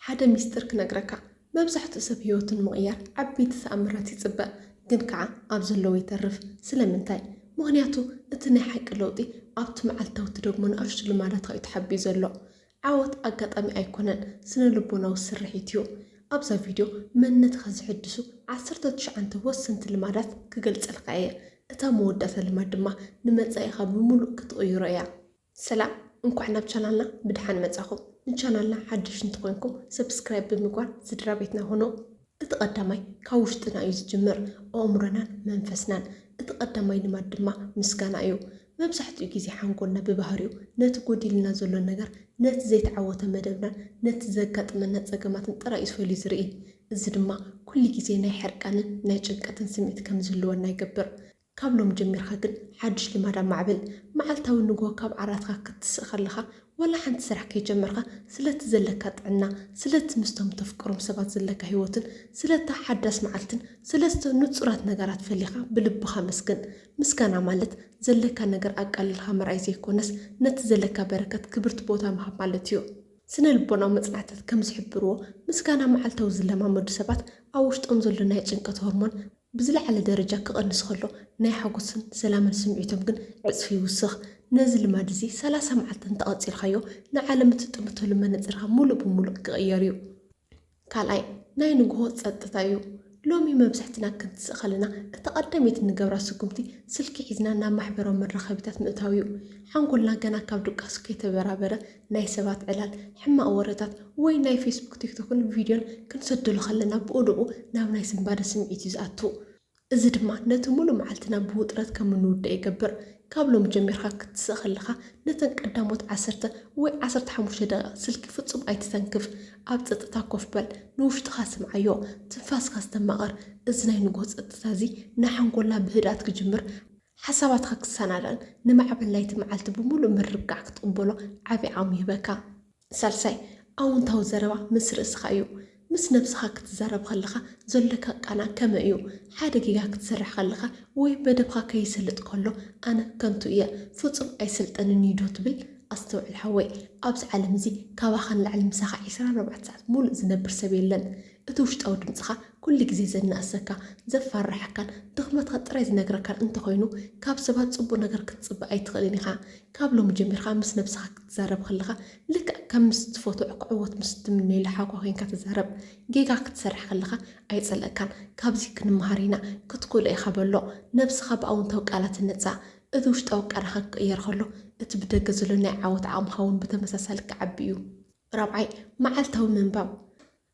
ሓደ ሚስጥር ክነግረካ፣ መብዛሕትኡ ሰብ ህይወቱ ንምቕያር ዓበይቲ ተኣምራት ይጽበ፣ ግን ከዓ ኣብ ዘለዎ ይተርፍ። ስለምንታይ? ምኽንያቱ እቲ ናይ ሓቂ ለውጢ ኣብቲ መዓልታዊ ትደግሞ ንኣሽቱ ልማዳትኻ እዩ ተሓቢኡ ዘሎ። ዓወት ኣጋጣሚ ኣይኮነን፣ ስነ ልቦናዊ ስርሒት እዩ። ኣብዛ ቪድዮ መንነትኻ ዝሕድሱ ዓሰርተ ትሽዓተ ወሰንቲ ልማዳት ክገልጸልካ እየ። እታ መወዳእታ ልማድ ድማ ንመጻኢኻ ብምሉእ ክትቕይሮ እያ። ሰላም፣ እንኳዕ ናብ ቻናልና ብድሓን መጻኹም። ንቻናልና ሓድሽ እንተኾይንኩም ሰብስክራይብ ብምግባር ስድራ ቤትና ሆኖ። እቲ ቀዳማይ ካብ ውሽጥና እዩ ዝጅምር፣ ኣእምሮናን መንፈስናን። እቲ ቀዳማይ ልማድ ድማ ምስጋና እዩ። መብዛሕትኡ ግዜ ሓንጎልና ብባህሪኡ ነቲ ጎዲልና ዘሎ ነገር፣ ነቲ ዘይተዓወተ መደብናን ነቲ ዘጋጥመና ጸገማትን ጥራይ እዩ ፈሊዩ ዝርኢ። እዚ ድማ ኩሉ ግዜ ናይ ሕርቃንን ናይ ጭንቀትን ስምዒት ከም ዝህልወና ይገብር። ካብ ሎም ጀሚርካ ግን ሓድሽ ልማድ ኣማዕብል። መዓልታዊ ንግሆ ካብ ዓራትካ ክትስእ ከለኻ፣ ዋላ ሓንቲ ስራሕ ከይጀመርካ፣ ስለቲ ዘለካ ጥዕና፣ ስለቲ ምስቶም ተፍቅሮም ሰባት ዘለካ ህይወትን ስለታ ሓዳስ መዓልትን ስለዝተ ንጹራት ነገራት ፈሊኻ ብልብኻ መስግን። ምስጋና ማለት ዘለካ ነገር ኣቃሊልካ ምርኣይ ዘይኮነስ፣ ነቲ ዘለካ በረከት ክብርቲ ቦታ ምሃብ ማለት እዩ። ስነ ልቦናዊ መጽናዕትታት ከም ዝሕብርዎ፣ ምስጋና መዓልታዊ ዝለማመዱ ሰባት ኣብ ውሽጦም ዘሎ ናይ ጭንቀት ሆርሞን ብዝለዓለ ደረጃ ክቐንስ ከሎ፣ ናይ ሓጎስን ሰላምን ስምዒቶም ግን ዕጽፊ ይውስኽ። ነዚ ልማድ እዚ ሰላሳ መዓልቲ እንተቐጺልካዮ፣ ንዓለም እትጥምተሉ መነጽርካ ሙሉእ ብሙሉእ ክቕየር እዩ። ካልኣይ፣ ናይ ንግሆ ጸጥታ እዩ። ሎሚ መብዛሕትና ክንትስእ ከለና፣ እታ ቀዳመይቲ እንገብራ ስጉምቲ ስልኪ ሒዝና ናብ ማሕበራዊ መራኸቢታት ምእታው እዩ። ሓንጎልና ገና ካብ ድቃሱ ከይተበራበረ፣ ናይ ሰባት ዕላል፣ ሕማቕ ወረታት፣ ወይ ናይ ፌስቡክ፣ ቲክቶክን ቪድዮን ክንሰደሉ ከለና፣ ብኡ ንብኡ ናብ ናይ ስንባደ ስምዒት እዩ ዝኣቱ። እዚ ድማ ነቲ ሙሉእ መዓልትና ብውጥረት ከም እንውድእ ይገብር። ካብ ሎሚ ጀሚርካ ክትስእ ከለኻ፣ ነተን ቀዳሞት ዓሰርተ ወይ ዓሰርተ ሓሙሽተ ደቂቕ ስልኪ ፍጹም ኣይትተንክፍ። ኣብ ጸጥታ ኮፍ በል፣ ንውሽጥኻ ስምዓዮ፣ ትንፋስካ ኣስተማቕር። እዚ ናይ ንግሆ ጸጥታ እዚ ንሓንጎልና ብህድኣት ክጅምር፣ ሓሳባትካ ክሰናዳእን ንማዕበል ናይቲ መዓልቲ ብምሉእ ምርግጋዕ ክትቕበሎ ዓቢ ዓቕሚ ይህበካ። ሳልሳይ፣ ኣወንታዊ ዘረባ ምስ ርእስኻ እዩ። ምስ ነብስኻ ክትዛረብ ከለኻ ዘለካ ቃና ከመይ እዩ? ሓደ ጌጋ ክትሰርሕ ከለኻ ወይ መደብኻ ከይሰልጥ ከሎ፣ "ኣነ ከንቱ እየ፣ ፍጹም ኣይሰልጠንን እዩ" ዶ ትብል? ኣስተውዕል ሓወይ፣ ኣብዚ ዓለም እዚ ካባኻ ንላዕሊ ምሳኻ ዒስራን ኣርባዕተ ሰዓት ሙሉእ ዝነብር ሰብ የለን። እቲ ውሽጣዊ ድምጽኻ ኩሉ ግዜ ዘናእሰካ፣ ዘፋርሓካን ድኽመትካ ጥራይ ዝነግረካን እንተኾይኑ፣ ካብ ሰባት ጽቡቕ ነገር ክትጽበ ኣይትኽእልን ኢኻ። ካብ ሎሚ ጀሚርካ ምስ ነብስኻ ክትዛረብ ከለኻ፣ ልክዕ ከም ምስ ትፈትዎ ክዕወት ምስ ትምነየሉ ሓውካ ኮይንካ ተዛረብ። ጌጋ ክትሰርሕ ከለኻ ኣይጸልእካን። ካብዚ ክንመሃር ኢና። ክትክእሎ ኢኻ በሎ። ነብስኻ ብኣወንታዊ ቃላት ህነጻ። እቲ ውሽጣዊ ቃናኻ ክቕየር ከሎ፣ እቲ ብደገ ዘሎ ናይ ዓወት ዓቕምኻ እውን ብተመሳሳሊ ክዓቢ እዩ። ራብዓይ፣ መዓልታዊ ምንባብ።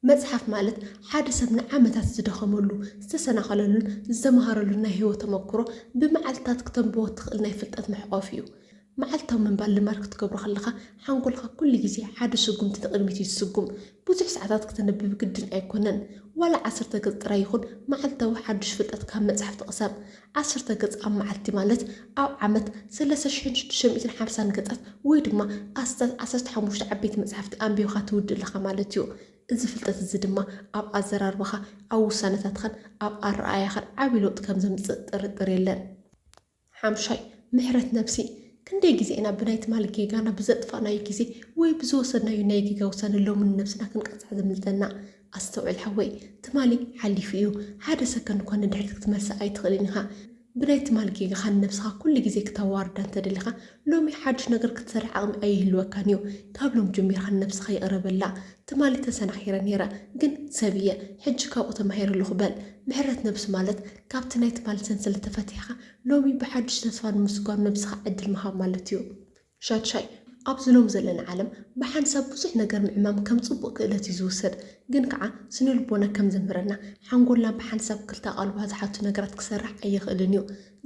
መጽሓፍ ማለት ሓደ ሰብ ንዓመታት ዝደኸመሉ፣ ዝተሰናኸለሉን ዝተመሃረሉን ናይ ህይወት ተመክሮ፣ ብመዓልትታት ክተንብቦ እትኽእል ናይ ፍልጠት መሕቆፊ እዩ። መዓልታዊ ምንባብ ልማድ ክትገብሮ ከለኻ፣ ሓንጎልካ ኩሉ ግዜ ሓደ ስጉምቲ ንቕድሚት እዩ ዝስጉም። ብዙሕ ሰዓታት ክተንብብ ግድን ኣይኮነን። ዋላ ዓሰርተ ገጽ ጥራይ ይኹን፣ መዓልታዊ ሓድሽ ፍልጠት ካብ መጽሓፍ ትቕሰም። ዓሰርተ ገጽ ኣብ መዓልቲ ማለት፣ ኣብ ዓመት ሰለስተ ሽሕን ሽዱሽተ ሚእትን ሓምሳን ገጻት፣ ወይ ድማ ኣስታት ዓሰርተ ሓሙሽተ ዓበይቲ መጽሓፍቲ ኣንቢብካ ትውድእ ኣለኻ ማለት እዩ። እዚ ፍልጠት እዚ ድማ ኣብ ኣዘራርባኻ፣ ኣብ ውሳነታትኻን ኣብ ኣረኣእያኻን ዓቢ ለውጢ ከም ዘምጽእ ጥርጥር የለን። ሓምሻይ፣ ምሕረት ነብሲ። ክንደይ ግዜ ኢና ብናይ ትማሊ ጌጋና፣ ብዘጥፋእናዮ ግዜ ወይ ብዝወሰድናዮ ናይ ጌጋ ውሳነ ሎሚ ንነብስና ክንቀጽዓ ዘምልጠና? ኣስተውዕል ሓወይ፣ ትማሊ ሓሊፉ እዩ። ሓደ ሰከንድ እኳ ንድሕሪት ክትመልሳ ኣይትኽእልን ኢኻ። ብናይ ትማሊ ጌጋኻ ንነብስኻ ኩሉ ግዜ ክተዋርዳ እንተደሊኻ፣ ሎሚ ሓድሽ ነገር ክትሰርሕ ዓቕሚ ኣይህልወካን እዩ። ካብ ሎም ጀሚርካ ንነብስኻ ይቕረ በላ። ትማሊ ተሰናኺረ ነይረ፣ ግን ሰብ እየ፣ ሕጂ ካብኡ ተማሂረ ኣለኹ በል። ምሕረት ነብሲ ማለት ካብቲ ናይ ትማሊ ሰንሰለት ተፈቲሕካ ሎሚ ብሓድሽ ተስፋ ንምስጓም ነብስኻ ዕድል ምሃብ ማለት እዩ። ሻድሻይ፣ ኣብዚ ሎም ዘለና ዓለም ብሓንሳብ ብዙሕ ነገር ምዕማም ከም ጽቡቕ ክእለት እዩ ዝውሰድ። ግን ከኣ ስነ ልቦና ከም ዘምህረና፣ ሓንጎልና ብሓንሳብ ክልተ ኣቓልቦ ዝሓቱ ነገራት ክሰርሕ ኣይኽእልን እዩ።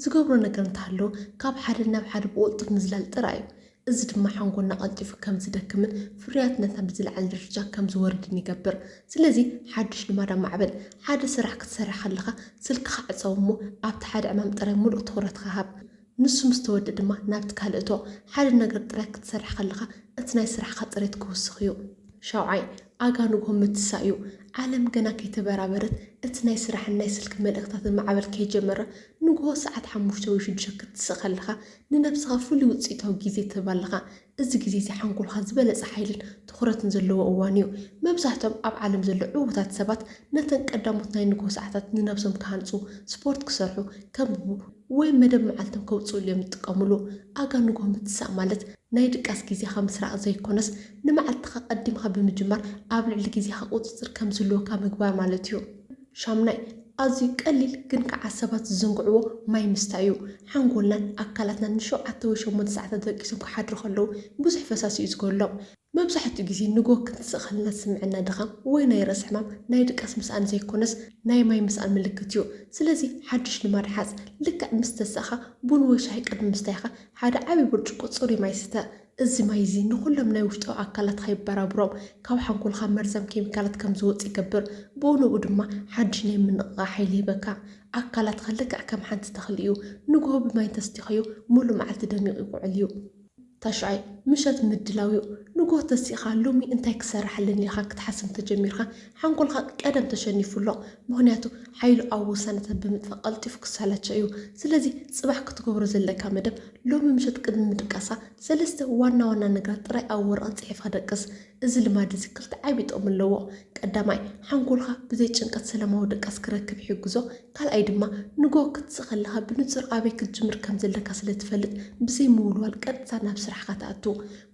ዝገብሮ ነገር እንተሃለወ ካብ ሓደ ናብ ሓደ ብቕልጡፍ ምዝላል ጥራይ እዩ። እዚ ድማ ሓንጎልና ቀልጢፉ ከም ዝደክምን ፍርያትነትና ብዝለዓለ ደረጃ ከም ዝወርድን ይገብር። ስለዚ ሓድሽ ልማድ ኣማዕብል። ሓደ ስራሕ ክትሰርሕ ከለኻ ስልክኻ ዕጸው እሞ ኣብቲ ሓደ ዕማም ጥራይ ምሉእ ትኹረትካ ሃብ። ንሱ ምስ ተወድእ ድማ ናብቲ ካልእ እቶ። ሓደ ነገር ጥራይ ክትሰርሕ ከለኻ እቲ ናይ ስራሕካ ጽሬት ክውስኽ እዩ። ሻውዓይ፣ ኣጋ ንግሆ ምትሳእ እዩ። ዓለም ገና ከይተበራበረት እቲ ናይ ስራሕን ናይ ስልኪ መልእኽታትን ማዕበል ከይጀመረ ንግሆ ሰዓት ሓሙሽተ ወይ ሽዱሽተ ክትስእ ከለኻ ንነብስኻ ፍሉይ ውጽኢታዊ ግዜ ትህብ ኣለኻ። እዚ ግዜ እዚ ሓንጎልካ ዝበለጸ ሓይልን ትኹረትን ዘለዎ እዋን እዩ። መብዛሕትኦም ኣብ ዓለም ዘለዉ ዕዉታት ሰባት ነተን ቀዳሞት ናይ ንግሆ ሰዓታት ንነብሶም ክሃንጹ፣ ስፖርት ክሰርሑ፣ ከንብቡ ወይ መደብ መዓልቶም ከውጽእሉ እዮም ዝጥቀምሉ። ኣጋ ንግሆ ምትሳእ ማለት ናይ ድቃስ ግዜኻ ምስራቕ ዘይኮነስ፣ ንመዓልትኻ ቀዲምካ ብምጅማር ኣብ ልዕሊ ግዜኻ ቁጽጽር ከም ዝህልወካ ምግባር ማለት እዩ። ሻምናይ፣ ኣዝዩ ቀሊል ግን ከዓ ሰባት ዝዝንግዕዎ ማይ ምስታይ እዩ። ሓንጎልናን ኣካላትናን ንሸውዓተ ወይ ሸሞንተ ሰዓታት ደቂሶም ክሓድሩ ከለዉ ብዙሕ ፈሳሲ እዩ ዝጎድሎም። መብዛሕትኡ ግዜ ንግሆ ክንትስእ ከለና ዝስምዐና ድኻም ወይ ናይ ርእሲ ሕማም ናይ ድቃስ ምስኣን ዘይኮነስ ናይ ማይ ምስኣን ምልክት እዩ። ስለዚ ሓድሽ ልማድ ሓዝ። ልክዕ ምስ ተሳእኻ ቡን ወይ ሻሂ ቅድሚ ምስታይካ ሓደ ዓቢ ብርጭቆ ጽሩይ ማይ ስተ። እዚ ማይ እዚ ንኹሎም ናይ ውሽጣዊ ኣካላትካ ይበራብሮም፣ ካብ ሓንጎልካ መርዛም ኬሚካላት ከም ዝወጽእ ይገብር። ብኡ ንብኡ ድማ ሓድሽ ናይ ምንቕቓሕ ሓይሊ ይህበካ። ኣካላትካ ልክዕ ከም ሓንቲ ተኽሊ እዩ። ንግሆ ብማይ እንተስቲኻዮ፣ ሙሉእ መዓልቲ ደሚቑ ክውዕል እዩ። ታሽዓይ፣ ምሸት ምድላው እዩ። ንግሆ ተሲእኻ፣ ሎሚ እንታይ ክሰርሕ ኣለኒ ኢልካ ክትሓስብ እንተጀሚርካ፣ ሓንጎልካ ቀደም ተሸኒፉ ኣሎ። ምኽንያቱ፣ ሓይሉ ኣብ ውሳነታት ብምጥፋእ ቀልጢፉ ክሰላቸ እዩ። ስለዚ፣ ጽባሕ ክትገብሮ ዘለካ መደብ፣ ሎሚ ምሸት ቅድሚ ምድቃስካ፣ ሰለስተ ዋና ዋና ነገራት ጥራይ ኣብ ወረቐት ጽሒፍካ ደቅስ። እዚ ልማድ እዚ ክልተ ዓቢ ጥቕሚ ኣለዎ። ቀዳማይ፣ ሓንጎልካ ብዘይ ጭንቀት ሰላማዊ ድቃስ ክረክብ ይሕግዞ። ካልኣይ ድማ፣ ንግሆ ክትስእ ከለኻ ብንጹር ኣበይ ክትጅምር ከም ዘለካ ስለ ትፈልጥ፣ ብዘይ ምውልዋል ቀጥታ ናብ ስራሕካ ትኣቱ።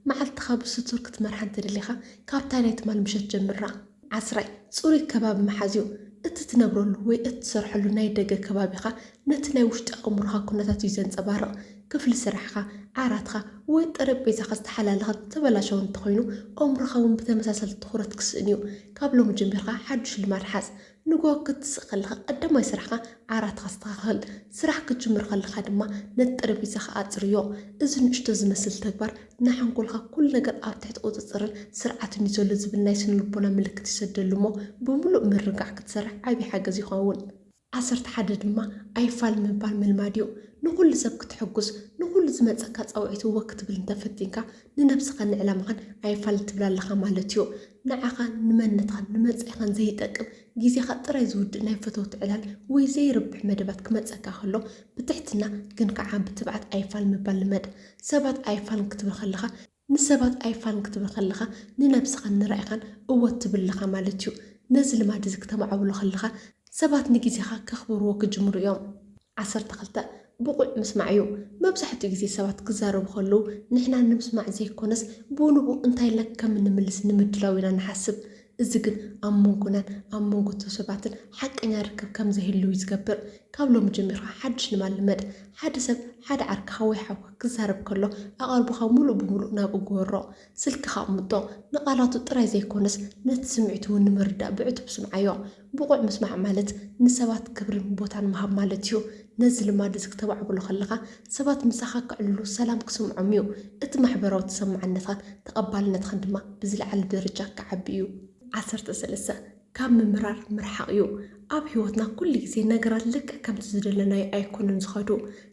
መዓልትኻ ብስቱር ክትመርሓ እንተደሊኻ፣ ካብታ ናይ ትማል ምሸት ጀምራ። ዓስራይ፣ ጽሩይ ከባቢ ምሓዝ እዩ። እቲ ትነብረሉ ወይ እትሰርሐሉ ናይ ደገ ከባቢኻ ነቲ ናይ ውሽጢ ኣእምሮኻ ኩነታት እዩ ዘንጸባርቕ። ክፍሊ ስራሕኻ፣ ዓራትኻ ወይ ጠረጴዛኻ ዝተሓላለኸን ዝተበላሸወን እንተኾይኑ፣ ኣእምሮኻ እውን ብተመሳሳሊ ትኹረት ክስእን እዩ። ካብ ሎሚ ጀሚርካ ሓድሽ ልማድ ሓዝ። ንግሆ ክትስእ ከለኻ ቀዳማይ ስራሕኻ ዓራትኻ ኣስተኻኽል። ስራሕ ክትጅምር ከለኻ ድማ ነቲ ጠረጴዛኻ ኣጽርዮ። እዚ ንእሽቶ ዝመስል ተግባር ንሓንጎልካ ኩሉ ነገር ኣብ ትሕቲ ቁጽጽርን ስርዓትን እዩ ዘሎ ዝብል ናይ ስነ ልቦና ምልክት ይሰደሉ እሞ ብምሉእ ምርግጋዕ ክትሰርሕ ዓቢ ሓገዝ ይኸውን። ዓሰርተ ሓደ ድማ ኣይፋል ምባል ምልማድ እዩ። ንኹሉ ሰብ ክትሕጉስ፣ ንኹሉ ዝመጸካ ጻውዒት እወ ክትብል እንተፈቲንካ፣ ንነብስኻን ንዕላማኻን ኣይፋል ትብል ኣለኻ ማለት እዩ። ንዓኻን ንመንነትኻን ንመጻኢኻን ዘይጠቅም፣ ግዜኻ ጥራይ ዝውድእ ናይ ፈተውቲ ዕላል ወይ ዘይርብሕ መደባት ክመጸካ ከሎ፣ ብትሕትና ግን ከዓ ብትብዓት ኣይፋል ምባል ልመድ። ሰባት ኣይፋል ክትብል ከለኻ፣ ንሰባት ኣይፋል ክትብል ከለኻ፣ ንነብስኻን ንራኢኻን እወ ትብል ኣለኻ ማለት እዩ። ነዚ ልማድ እዚ ክተማዕብሎ ከለኻ፣ ሰባት ንግዜኻ ከኽብርዎ ክጅምሩ እዮም። ዓሰርተ ክልተ፣ ብቑዕ ምስማዕ እዩ። መብዛሕትኡ ግዜ ሰባት ክዛረቡ ከለዉ ንሕና ንምስማዕ ዘይኮነስ፣ ብኡ ንብኡ እንታይ ኢልና ከም እንምልስ ንምድላው ኢና ንሓስብ። እዚ ግን ኣብ መንጎናን ኣብ መንጎ እቶም ሰባትን ሓቀኛ ርክብ ከም ዘይህልው እዩ ዝገብር። ካብ ሎሚ ጀሚርካ ሓድሽ ልማድ ልመድ። ሓደ ሰብ፣ ሓደ ዓርክኻ ወይ ሓውካ ክዛረብ ከሎ፣ ኣቓልቦኻ ምሉእ ብምሉእ ናብኡ ግበሮ። ስልክኻ ኣቕምጦ። ንቓላቱ ጥራይ ዘይኮነስ፣ ነቲ ስምዒቱ እውን ንምርዳእ ብዕቱብ ስምዓዮ። ብቑዕ ምስማዕ ማለት ንሰባት ክብርን ቦታን ምሃብ ማለት እዩ። ነዚ ልማድ እዚ ክተማዕብሎ ከለኻ፣ ሰባት ምሳኻ ክዕልሉ ሰላም ክስምዖም እዩ። እቲ ማሕበራዊ ተሰማዕነትኻን ተቐባልነትኻን ድማ ብዝለዓለ ደረጃ ክዓቢ እዩ። ዓሰርተ ሰለስተ፣ ካብ ምምራር ምርሓቕ እዩ። ኣብ ህይወትና ኩሉ ግዜ ነገራት ልክዕ ከምቲ ዝደለናዮ ኣይኮኑን ዝኸዱ።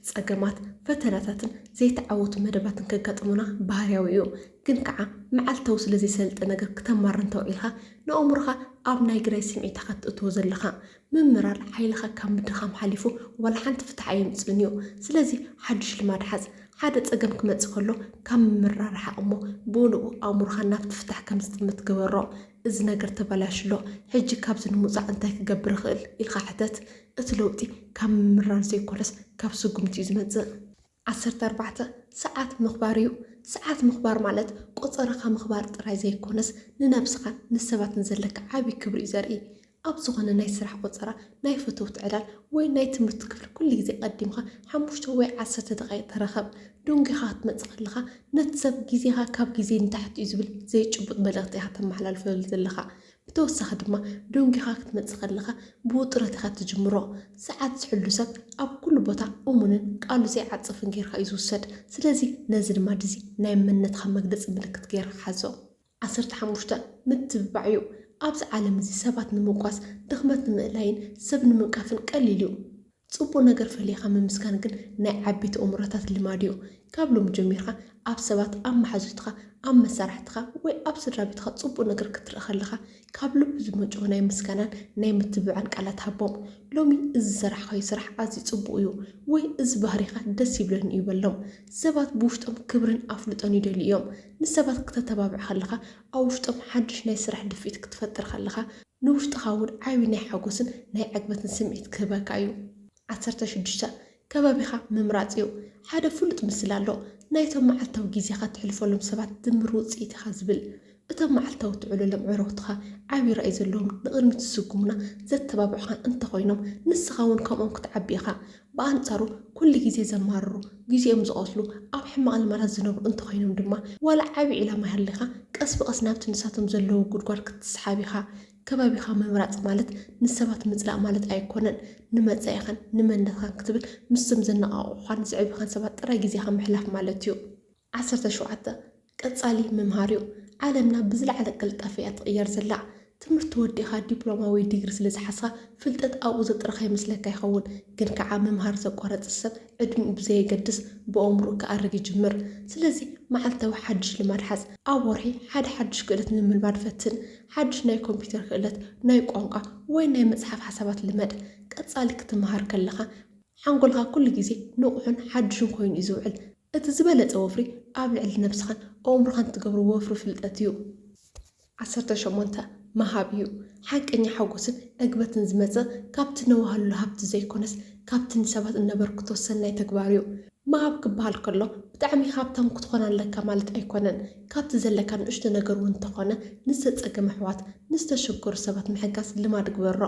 ጸገማት፣ ፈተናታትን ዘይተዓወቱ መደባትን ከጋጥሙና ባህርያዊ እዩ። ግን ከዓ መዓልታዊ ስለ ዘይሰልጠ ነገር ክተማርር እንተውዒልካ፣ ንኣእምሮኻ ኣብ ናይ ግራይ ስምዒት ኢኻ ትእትዎ ዘለኻ። ምምራር ሓይልኻ ካብ ምድኻም ሓሊፉ ዋላ ሓንቲ ፍታሕ ኣየምጽእን እዩ። ስለዚ ሓድሽ ልማድ ሓዝ። ሓደ ጸገም ክመጽእ ከሎ ካብ ምምራር ርሓቕ እሞ ብኡ ንብኡ ኣእምሮኻ ናብቲ ፍታሕ ከም ዝጥምት ግበሮ። እዚ ነገር ተበላሽሎ፣ ሕጂ ካብዚ ንምውጻእ እንታይ ክገብር እኽእል? ኢልካ ሕተት። እቲ ለውጢ ካብ ምምራር ዘይኮነስ ካብ ስጉምቲ እዩ ዝመጽእ። ዓሰርተ ኣርባዕተ፣ ሰዓት ምኽባር እዩ። ሰዓት ምኽባር ማለት ቆጸራኻ ምኽባር ጥራይ ዘይኮነስ ንነብስኻን ንሰባትን ዘለካ ዓቢ ክብሪ እዩ ዘርኢ። ኣብ ዝኾነ ናይ ስራሕ ቆጸራ፣ ናይ ፈተውቲ ዕላል ወይ ናይ ትምህርቲ ክፍሊ ኩሉ ግዜ ቀዲምካ ሓሙሽተ ወይ ዓሰርተ ደቂቕ ተረኸብ። ደንጒኻ ክትመጽእ ከለኻ ነቲ ሰብ ግዜኻ ካብ ግዜ ንታሕቲ እዩ ዝብል ዘይጭቡጥ መልእኽቲ ኢኻ ተመሓላልፈሉ ዘለኻ። ብተወሳኺ ድማ ደንጒኻ ክትመጽእ ከለኻ ብውጥረት ኢኻ ትጅምሮ። ሰዓት ዝሕሉ ሰብ ኣብ ኩሉ ቦታ እሙንን ቃሉ ዘይዓጽፍን ጌርካ እዩ ዝውሰድ። ስለዚ ነዚ ልማድ እዚ ናይ መንነትካ መግለጺ ምልክት ጌርካ ሓዞ። ዓሰርተ ሓሙሽተ፣ ምትብባዕ እዩ። ኣብዚ ዓለም እዚ ሰባት ንምንቋስ፣ ድኽመት ንምእላይን ሰብ ንምንቃፍን ቀሊል እዩ። ጽቡቕ ነገር ፈሊኻ ምምስጋን ግን ናይ ዓበይቲ ኣእምሮታት ልማድ እዩ። ካብ ሎሚ ጀሚርካ ኣብ ሰባት፣ ኣብ መሓዙትካ፣ ኣብ መሳርሕትኻ ወይ ኣብ ስድራ ቤትካ ጽቡቕ ነገር ክትርኢ ከለኻ ካብ ልቢ ዝመንጨወ ናይ ምስጋናን ናይ ምትብባዕን ቃላት ሃቦም። ሎሚ እዚ ዝሰራሕካዮ ስራሕ ኣዝዩ ጽቡቕ እዩ ወይ እዚ ባህሪኻ ደስ ይብለኒ እዩ በሎም። ሰባት ብውሽጦም ክብርን ኣፍልጦን ይደልዩ እዮም። ንሰባት ክተተባብዕ ከለኻ ኣብ ውሽጦም ሓድሽ ናይ ስራሕ ድፍኢት ክትፈጥር ከለኻ ንውሽጥኻ እውን ዓብዪ ናይ ሓጎስን ናይ ዕግበትን ስምዒት ክህበካ እዩ። ዓሰርተ ሽዱሽተ ከባቢኻ ምምራጽ እዩ። ሓደ ፍሉጥ ምስል ኣሎ። ናይቶም መዓልታዊ ግዜኻ ትሕልፈሎም ሰባት ድምር ውጽኢት ኢኻ ዝብል። እቶም መዓልታዊ ትዕልሎም ዕረፍትኻ ዓብዪ ራእይ ዘለዎም ንቕድሚት ዝስጉሙና ዘተባብዑኻን እንተኾይኖም ንስኻ እውን ከምኦም ክትዓቢ ኢኻ። ብኣንጻሩ ኩሉ ግዜ ዘማርሩ፣ ግዜኦም ዝቐትሉ፣ ኣብ ሕማቕ ልማዳት ዝነብሩ እንተኾይኖም ድማ ዋላ ዓቢ ዕላማ ይሃልኻ ቀስ ብቐስ ናብቲ ንሳቶም ዘለዉ ጉድጓድ ክትስሓብ ኢኻ። ከባቢኻ ምምራጽ ማለት ንሰባት ምጽላእ ማለት ኣይኮነን። ንመጻኢኻን ንመንነትካን ክትብል ምስቶም ዘነቓቕሑኻን ዘዕብኻን ሰባት ጥራይ ግዜኻ ምሕላፍ ማለት እዩ። ዓሰርተ ሸውዓተ ቀጻሊ ምምሃር እዩ። ዓለምና ብዝለዓለ ቅልጣፈ እያ ትቕየር ዘላ። ትምህርቲ ወዲእኻ ዲፕሎማ ወይ ዲግሪ ስለ ዝሓዝካ ፍልጠት ኣብኡ ዘጥረኻ ይመስለካ ይኸውን፣ ግን ከዓ ምምሃር ዘቋረጸ ሰብ ዕድሚኡ ብዘየገድስ ብኣእምሮኡ ክኣርግ ይጅምር። ስለዚ መዓልታዊ ሓድሽ ልማድ ሓዝ። ኣብ ወርሒ ሓደ ሓድሽ ክእለት ንምልማድ ፈትን። ሓድሽ ናይ ኮምፒውተር ክእለት፣ ናይ ቋንቋ ወይ ናይ መጽሓፍ ሓሳባት ልመድ። ቀጻሊ ክትመሃር ከለኻ ሓንጎልካ ኩሉ ግዜ ንቑሕን ሓድሽን ኮይኑ እዩ ዝውዕል። እቲ ዝበለጸ ወፍሪ ኣብ ልዕሊ ነብስኻን ኣእምሮኻን ትገብሮ ወፍሪ ፍልጠት እዩ። ዓሰርተ ሸሞንተ መሃብ እዩ። ሓቀኛ ሓጎስን ዕግበትን ዝመጽእ ካብቲ ነዋህሉ ሃብቲ ዘይኮነስ ካብቲ ንሰባት እነበርክቶ ሰናይ ተግባር እዩ። መሃብ ክበሃል ከሎ ብጣዕሚ ሃብታም ክትኾን ኣለካ ማለት ኣይኮነን። ካብቲ ዘለካ ንእሽቶ ነገር እውን እንተኾነ ንዝተጸገመ ኣሕዋት፣ ንዝተሸገሩ ሰባት ምሕጋዝ ልማድ ግበሮ።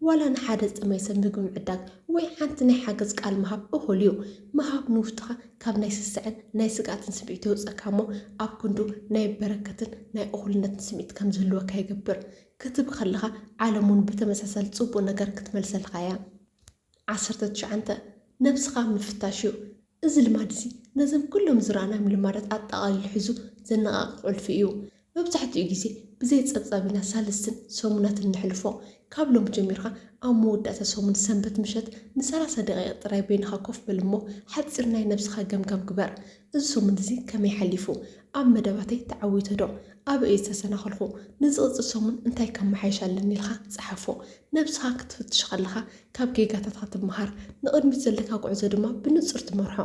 ዋላ ንሓደ ዝጠመየ ሰብ ምግቢ ምዕዳግ ወይ ሓንቲ ናይ ሓገዝ ቃል ምሃብ እኹል እዩ። ምሃብ ንውሽጥኻ ካብ ናይ ስስዐን ናይ ስግኣትን ስምዒት የውጸካ እሞ ኣብ ክንዱ ናይ በረከትን ናይ እኹልነትን ስምዒት ከም ዝህልወካ ይገብር። ክትብ ከለኻ ዓለም እውን ብተመሳሳሊ ጽቡቕ ነገር ክትመልሰልካ እያ። ዓሰርተ ትሽዓተ ነብስኻ ምፍታሽ እዩ። እዚ ልማድ እዚ ነዞም ኩሎም ዝረኣናዮም ልማዳት ኣጠቓሊሉ ሒዙ ዘነቓቕቕ ቁልፊ እዩ። መብዛሕትኡ ግዜ ብዘይ ጸብጻብ ኢና ሳልስትን ሰሙናትን ነሕልፎ። ካብ ሎሚ ጀሚርካ ኣብ መወዳእታ ሰሙን ሰንበት ምሸት ንሰላሳ ደቂቕ ጥራይ በይንኻ ኮፍ በል እሞ ሓጺር ናይ ነብስኻ ገምጋም ግበር። እዚ ሰሙን እዚ ከመይ ሓሊፉ? ኣብ መደባተይ ተዓዊተ ዶ? ኣበይ ዝተሰናኸልኩ? ንዝቕጽል ሰሙን እንታይ ከመሓይሽ ኣለኒ ኢልካ ጸሓፎ። ነብስኻ ክትፍትሽ ከለኻ ካብ ጌጋታትካ ትመሃር፣ ንቕድሚት ዘለካ ጉዕዞ ድማ ብንጹር ትመርሖ።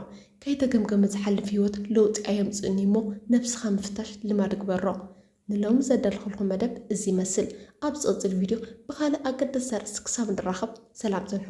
ከይተገምገመ ዝሓልፍ ህይወት ለውጢ ኣየምጽእን እዩ እሞ ነብስኻ ምፍታሽ ልማድ ግበሮ። ንሎሚ ዘዳለኹልኩም መደብ እዚ ይመስል። ኣብ ዝቕጽል ቪድዮ ብኻልእ ኣገደስቲ ኣርእስቲ ክሳብ ንራኸብ ሰላም ጽንሑ።